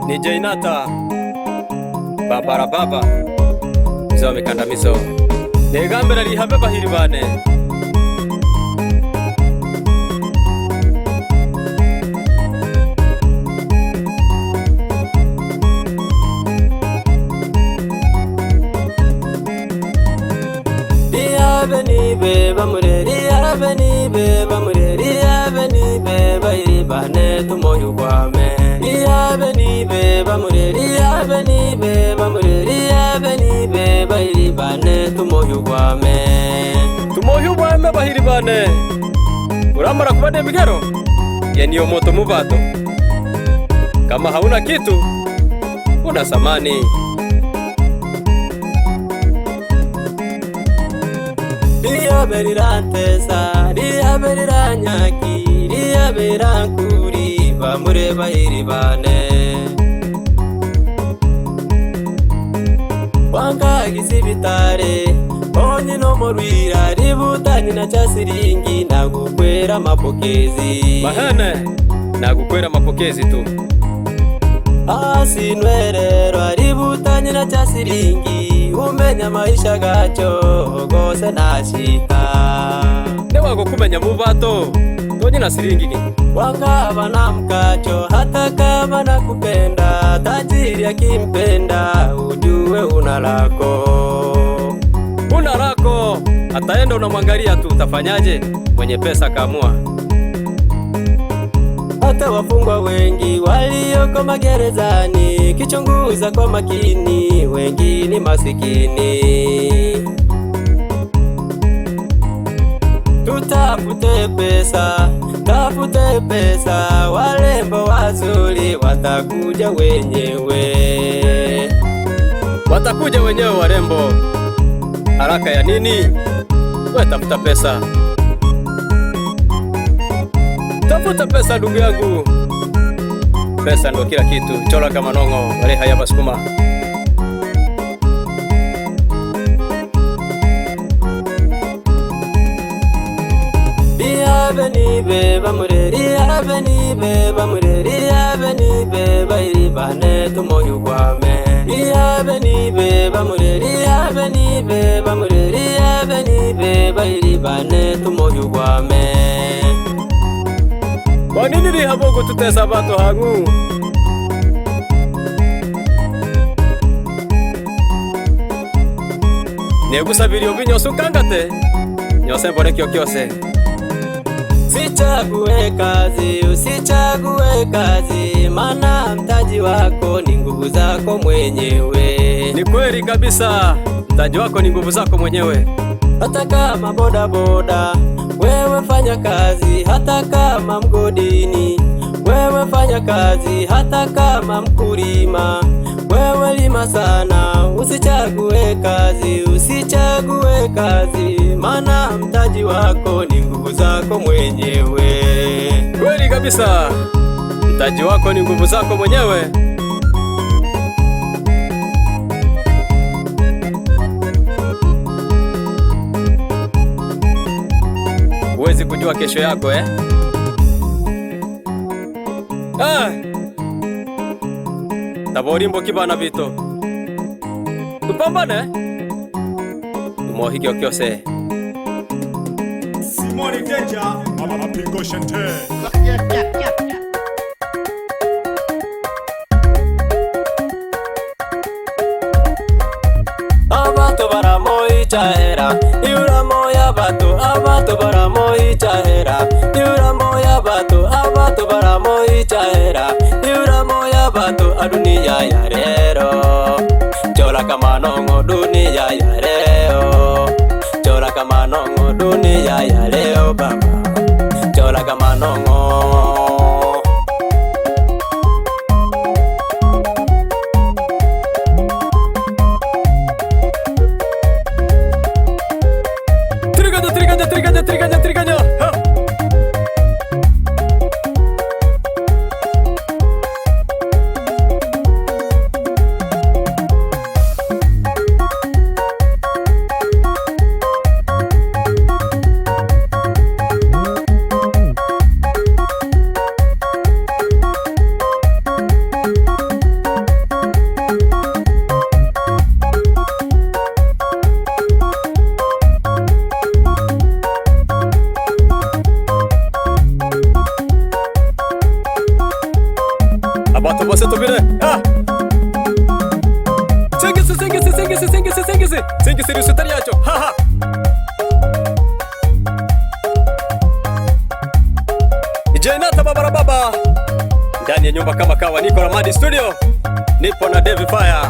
Ni Jainata Babara Baba mzee wa mikandamizo nigambira lihabe bahiri bane. Liabe nibe bamure, liabe nibe bamure, liabe nibe bahiri bane tumoyo kwame. Liabe nibe bamure, liabe nibe bamure, liabe nibe bahiri bane tumoyo kwame. Tumohi ubwame bahiri bane. Uramara kubana emigero ye niyo moto mubato. Kama hauna kitu una samani. Liabe rirantesa, liabe riranyaki, liabe rirankuri bamure bahiri bane. Wanga gisibitare onye no murwira ributani na chasiringi nagukwera mapokezi. Mahene nagukwera mapokezi tu. Asinwererwa ributani na chasiringi umenya maisha gacho gose nashita. Newago kumenya mubato tonyi na siringi. Wangaba na mkacho hata kama nakupenda, tajiri akimpenda ujue una lako. Una lako ataenda unamwangalia tu, utafanyaje? Mwenye pesa kaamua. Hata wafungwa wengi walioko magerezani, kichunguza kwa makini, wengi ni masikini. Tutafute pesa, tafute pesa, walembo wazuri watakuja wenyewe. Watakuja wenyewe warembo. Haraka ya nini? We tafuta pesa. Tafuta pesa ndugu yangu. Pesa ndo kila kitu. Chola kama nongo, wale haya basukuma. Liabe nibe bamure, liabe nibe bamure, liabe nibe bahiri bane tumoyo kwame. Liabe nibe bamure, liabe nibe bamure, liabe nibe bahiri bane tumoyo kwame. Kwa nini lihabogo tutesa bato hangu? Negusabiri obinyosu kangate. Nyose mbone kyo kyose. Usichague kazi, usichague kazi, maana mtaji wako ni nguvu zako mwenyewe. Ni kweli kabisa, mtaji wako ni nguvu zako mwenyewe. Hata kama boda boda, wewe fanya kazi, hata kama mgodini, wewe fanya kazi, hata kama mkulima, wewe lima sana. Usichague kazi, usichague kazi, maana mtaji wako ni nguvu zako mwenyewe. Kweli kabisa, mtaji wako ni nguvu zako mwenyewe. Huwezi kujua kesho yako eh? Ah! Taborimbo kibana vito. Tupambane. Tumohikyo kyose. Simoni Danger, Mapingo Shante. Abato baramoichahera, yuramo bato, abato baramoichahera, yuramo bato, abato baramoichahera, yuramo bato, adunia ya leo. Chola kama nongo dunia ya leo. Chola kama nongo dunia ya leo baba. Chola kama nongo. Triganya, triganya, triganya, triganya, triganya. Ha! Singisiri utari yacho. Haha. Jainata baba baba. Ndani ya nyumba kama kawa, niko Ramadi Studio. Nipo na Devi Fire.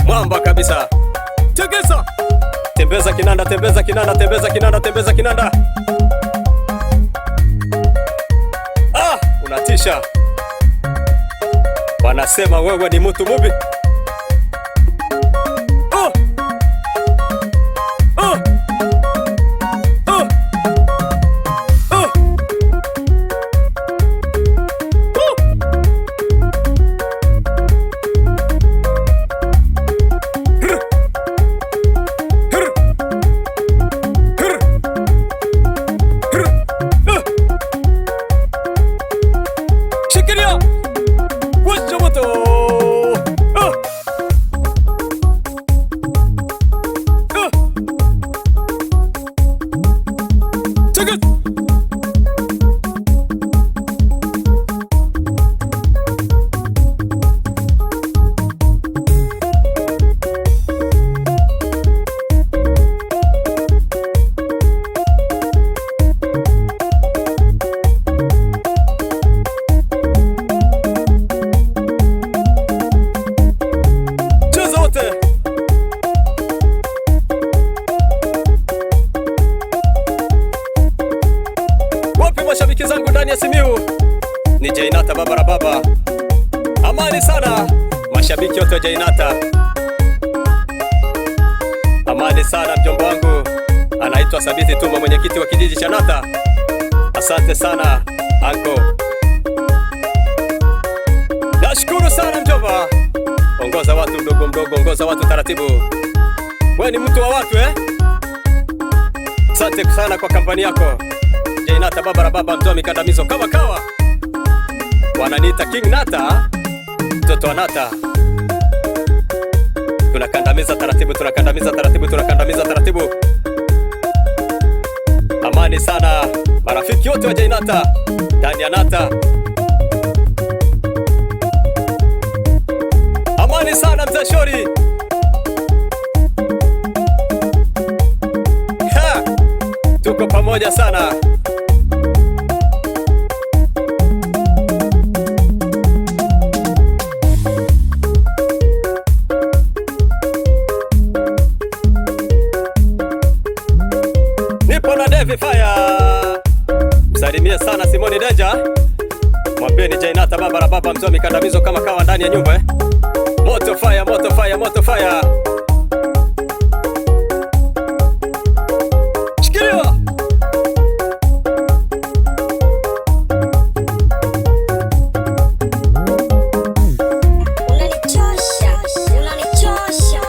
Mwamba kabisa. Tegesa. Tembeza kinanda, tembeza kinanda, tembeza kinanda, tembeza kinanda. Ah, unatisha. Wanasema wewe ni mtu mubi. Oh. Oh. Oh. Oh. Oh. Hr. Hr. Hr. Hr. Ah. Shikilia. Washa moto. Ah. Ah. Check it. Cheza wote. Wapi mashabiki zangu ndani ya Simiu? Ni Jainata baba la baba. Amani sana mashabiki wote wa Jainata. Amani sana mjomba wangu anaitwa Sabiti Tuma, mwenyekiti wa kijiji cha Nata. Asante sana anko. Nashukuru sana mjomba. Ongoza watu mdogo mdogo, ongoza watu taratibu. Wewe ni mtu wa watu eh? Asante sana kwa kampani yako. Jainata baba la baba, mtoa mikandamizo kama kawa. Wananiita King Nata, mtoto wa Nata. Tunakandamiza taratibu, tunakandamiza taratibu, tunakandamiza taratibu. Amani sana marafiki wote wa Jainata ndani ya Nata. Amani sana mzee Shori. Ha! Tuko pamoja sana. Nipo na Devi Fire. Msalimie sana Simoni Deja. Mwambie ni Jainata baba la baba, mzee wa mikandamizo kama kawa ndani ya nyumba eh. Moto fire, moto fire, moto fire. Shikiliwa. Unanichosha, unanichosha.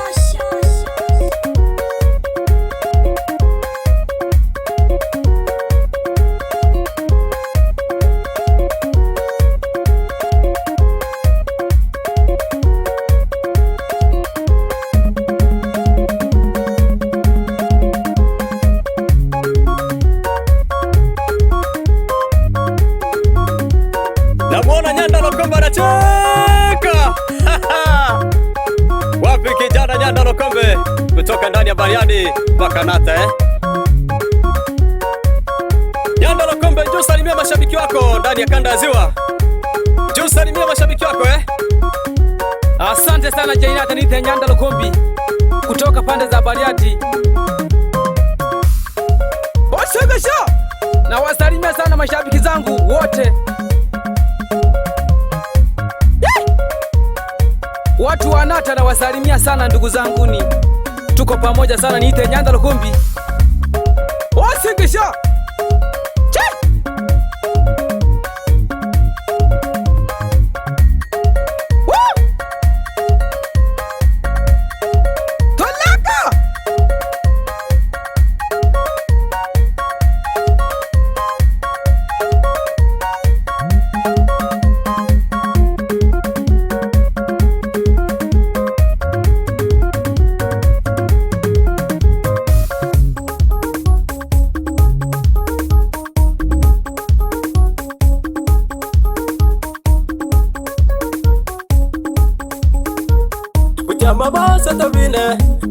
Namuona Nyanda Lokombe anacheka. Wapi kijana Nyanda Lokombe kutoka ndani ya Bariadi mpaka Nata eh? Nyanda Lokombe, njoo salimia mashabiki wako ndani ya kanda ya Ziwa. Njoo salimia mashabiki wako eh? Asante sana Jainata, niite Nyanda Lukumbi kutoka pande za Bariadi. Oshegesha! Na wasalimia sana mashabiki zangu wote. Watu wa Nata na wasalimia sana ndugu zanguni. Tuko pamoja sana, niite Nyanda Lukumbi. Oshegesha! Che! Woo! Tolaka!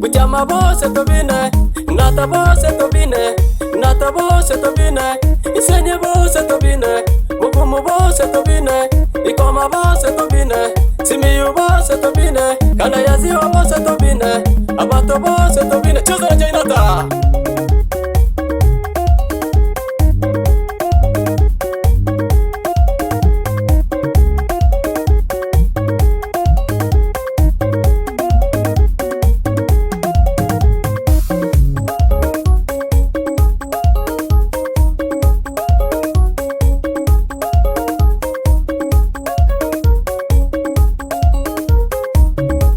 Butiama bose tobine, Nata bose tobine, Nata bose tobine, Isenye bose tobine, Mugumu bose tobine, Ikoma bose tobine, Simiyu bose tobine, Kanda ya Ziwa bose tobine, Abato bose tobine. Cheza na Jainata.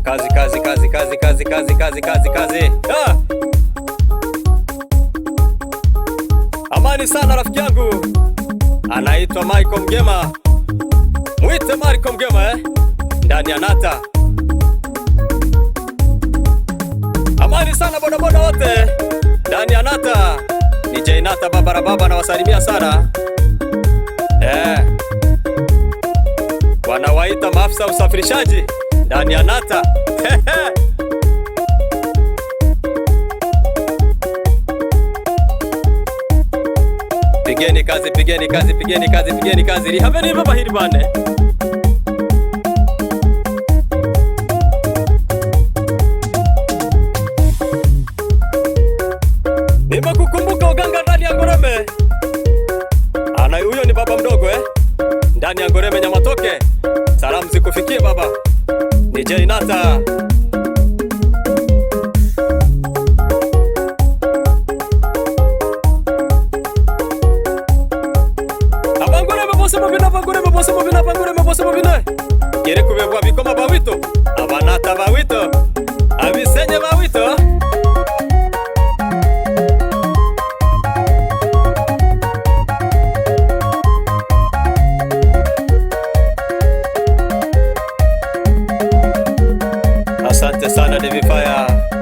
Kazi, kazi, kazi, kazi, kazi, kazi, kazi, kazi, kazi. Ah! Amani sana rafiki yangu. Anaitwa Michael Mgema. Mwite Michael Mgema eh? Ndani ya Nata. Amani sana bodaboda wote. Ndani ya Nata. Ni Jainata babara baba nawasalimia sana. Eh. Wanawaita maafisa usafirishaji ndani ya Nata. Pigeni kazi, pigeni kazi, pigeni kazi, pigeni kazi. Rihaveni baba hili bane. Nimekukumbuka uganga ndani ya Ngoreme. Ana huyo ni baba mdogo eh? Ndani ya Ngoreme Nyamatoke. Salamu zikufikie baba. Ni Jainata. Abangoreme bose mubina, abangoreme bose mubina, abangoreme bose mubina. Gere kubebwa bikoma bawito, abanata bawito, abisenye bawito. Asante sana David Fire.